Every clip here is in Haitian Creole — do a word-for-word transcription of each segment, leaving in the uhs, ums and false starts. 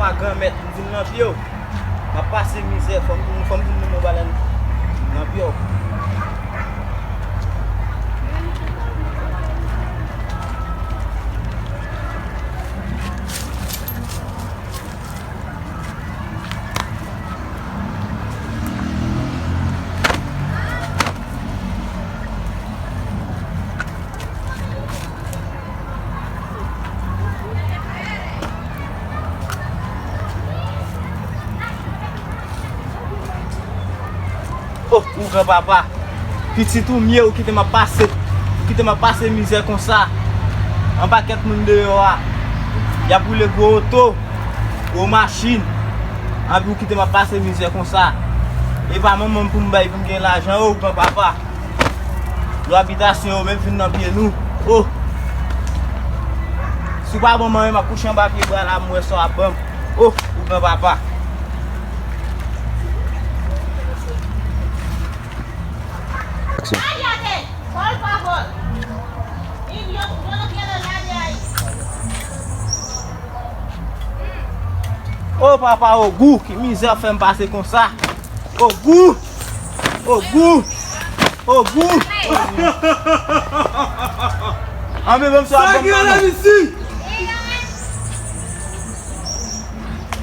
A granmèt, m vin nan pye w. M ap pase mizè, fò m vin, fò m vin nan balèn nan pye w. Oh, ou granpapa. Pitit ou m ye, ou kite m ap pase, ou kite m ap pase mizè konsa. Yon pakèt moun deyò a, y ap woule gwo oto, gwo machin. Anpi ou kite m ap pase mizè konsa. E pa manman m pou m bay pou m gen lajan, oh, ou granpapa. Lwa bitasyon yo menm fin nan pye nou. Oh! Si w pa ban m anyen, m ap kouche anba pye bwa la, m wè sa w ap ban m. Oh! Ou granpapa. Aksyon. Oh papa, Ogou, ki mizè w fè m pase konsa. Ogou! Ogou! Ogou! Anben, ban m sa, ban m, ban m.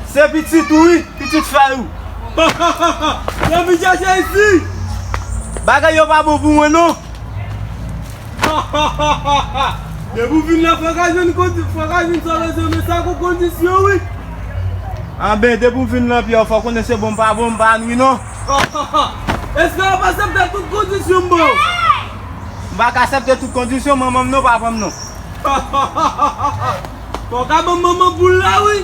Se pitit ou wi, pitit frè ou. Nan vi chache isi. Bagay yo pa bon pou mwen non. Depi w vin la, fò ka jwenn kondi-, fò ka jwenn sa w bezwen, men sa gon kondisyon wi. Anben, depi w vin nan pye w, fò konnen se bon, m pa bon, m pa nwi non. Èske w ap aksepte tout kondisyon m ba w? M pa ka aksepte tout kondisyon manman m non, papa m non. Fò w ka ban m manman boul la wi.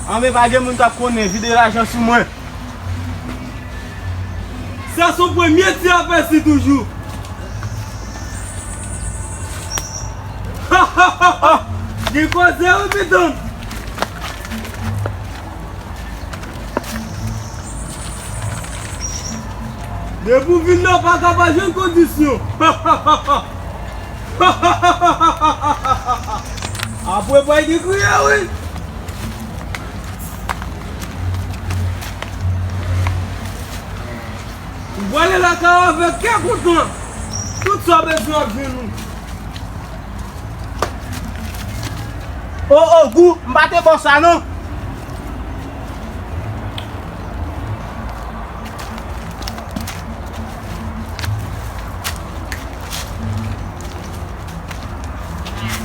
Anben, pa gen moun k ap konnen, vide lajan sou mwen. Sa se yon premye ti apèsi toujou. Gen koze wi pitanm. Depi w vin la, w pa ka pa jwenn kondisyon. Apre pral gen kriye wi. Ou prale lakay ou avèk kè kontan. Tout sa w bezwen ap jwenn ou. O, Ogou, m pa te ba w sa non.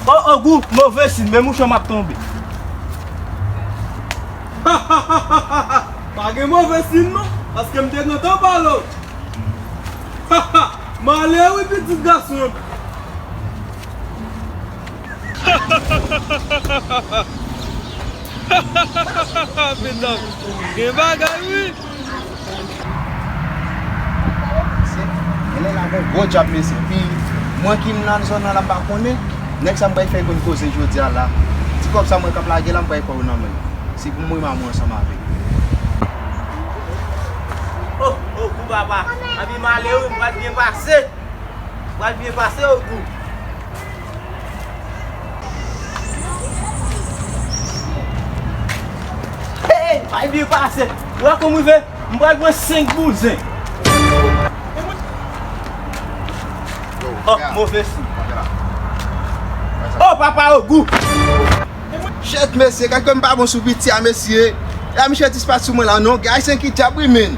O, Ogou, move sin, men mouche m ap tonbe. Pa gen move sin non, paske m te gentan pale w. Male wi pitit gason. Medam, gen bagay wi. Mesye, genlè la gon gwo djab mesye. Epi mwen ki m nan zòn nan la m pa konnen. Nèg sa m pral fè konn koze jodi a la. Ti kòb sa mwen k ap lage la m pral pran yo nan men l. Se pou m renmen mwen ansanm avè l. Oh, oh, pou papa. Anpi male wi, m pral byen pase. Pral byen pase, Ogou. Hey, pral byen pase. Ou wè kòman m rive? M pral pran senk bouzen. Oh, move sin. Oh, papa Ogou. Shit, mesye, gad kòman m pa bon sou piti a, mesye. E a misye dispat sou mwen la, non. Gen ayisyen ki djab, wi, men.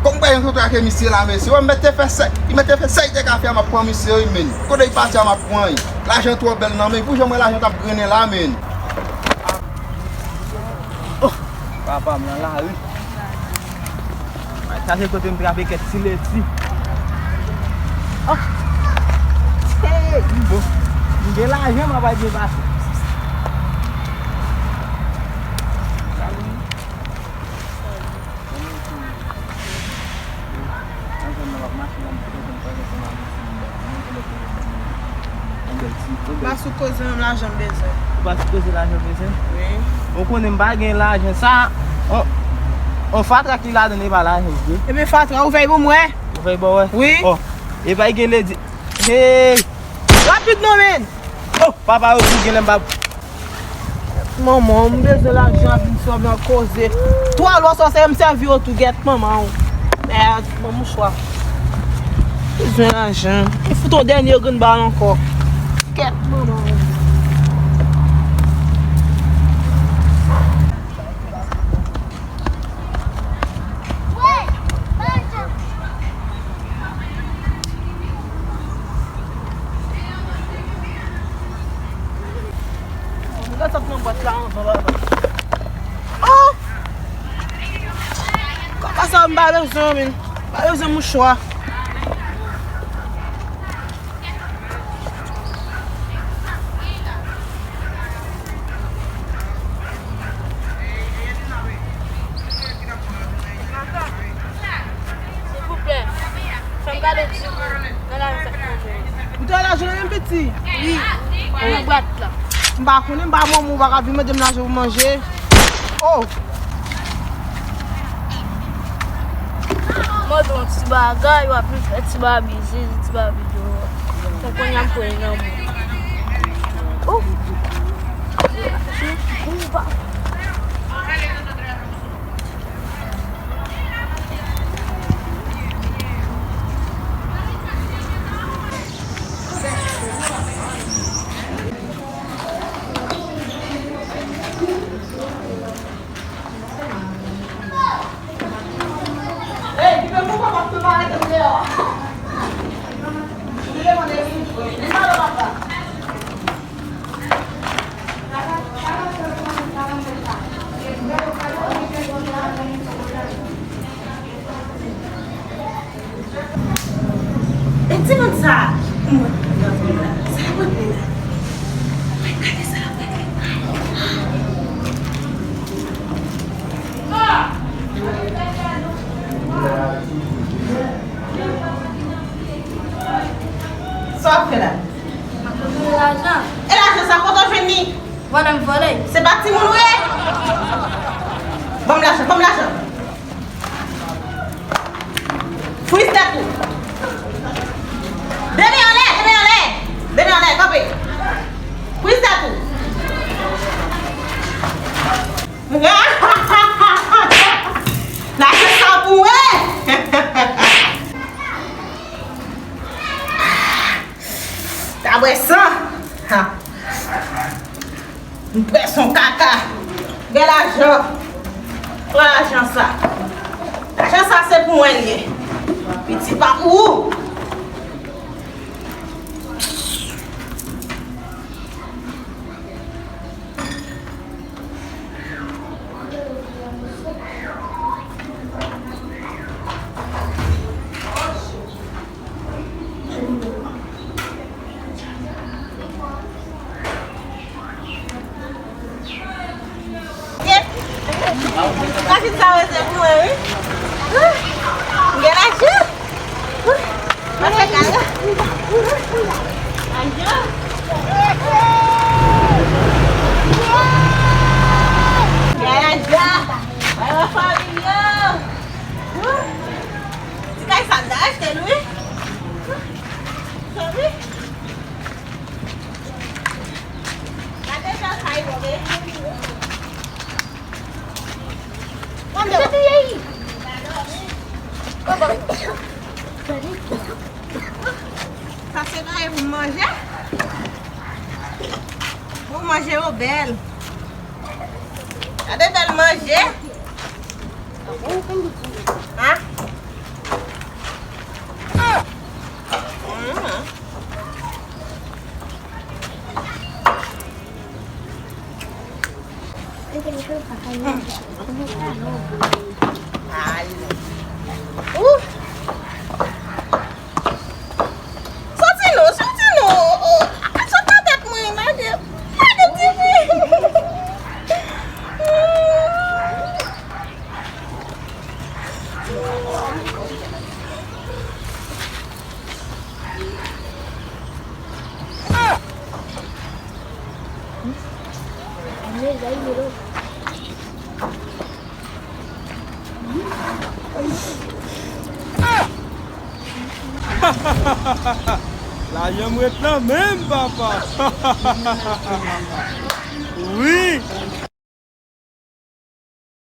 Kòman m pral rankontre ak misye la, mesye? Wè, m mèt te fè sa, li mèt te fè sa li te ka fè a, m ap pran misye, wi, men. Kote li pati a, m ap pran li. Lajan twò bèl nan men, pou jan m wè lajan t ap grennen la, men. Oh, papa, m nan lari. Sa se kote m trape kèk ti leti. Oh! Hey, m bon. M gen lajan, m ap al byen pase. M pa sou koze menm, lajan m bezwen. Ou pa sou koze lajan w bezwen? Wi. Ou konnen m pa gen lajan. Sa, on, on fatra ki ladan l, e pa lajan l vre. Ebyen fatra, ouvè l pou m wè. Ouvè l pou w wè? Wi. Oh, e pa gen ledi. Hey! Rapid non, men! Oh, papa yo di genlè m pa. Manman, m bezwen lajan, ap vin sou mwen koze. Twa lò sa se m sèvi yo tou, gèt manman w. Mèd, bon mouchwa. Bezwen lajan. E fout yon dènye grenn bal ankò. Gèt manman w. Mwen sot nan bwat la anvan, baba. Oh! Kòb sa m pa bezwen, men. M pa bezwen mouchwa. Silvouplè, fè m gade ti nan lajan sa k manje. Ou te al ajoute menm piti? Wi, nan bwat la. M pa konnen, m pa manman, ou pa ka vin mande m lajan pou manje. Oh! Mande yon ti bagay, w ap vin fè ti babi zizi, ti babi dòlò. Mwen konnen m pran nan mwen. Oh! E timoun sa a, mwen, sa pote la. Mwen gade sa la. Sa w ap fè la? M ap retire lajan. E lajan sa, kote w jwenn li? Vòlè m vòlè. Se pa timoun ou ye? Ban m lajan, ban m lajan. Friz tèt ou. De men anlè, de men anlè. De men anlè, kanpe. Friz tèt ou. Lajan sa pou mwen. Ta bwè san. Ha. M pè son kaka. Gen lajan. Pran lajan sa. Lajan sa se pou mwen li ye. Piti pa pou ou. Machin sa rete pou mwen, wi. M gen lajan. Mwen fè kaka. Lajan. M gen lajan. Mwen fè milyon. Ti kay sa m ta achte l, wi. Sa wi. Gade jan kay move. Mande w. Sa se bagay pou manje? Bon, manje yo bèl. Gade bèl manje. Ha? Mhm. Soti non, soti non. Oh, sot nan tèt mwen, lage, lage ti fi. Lajan m ret nan men m, papa. Wi.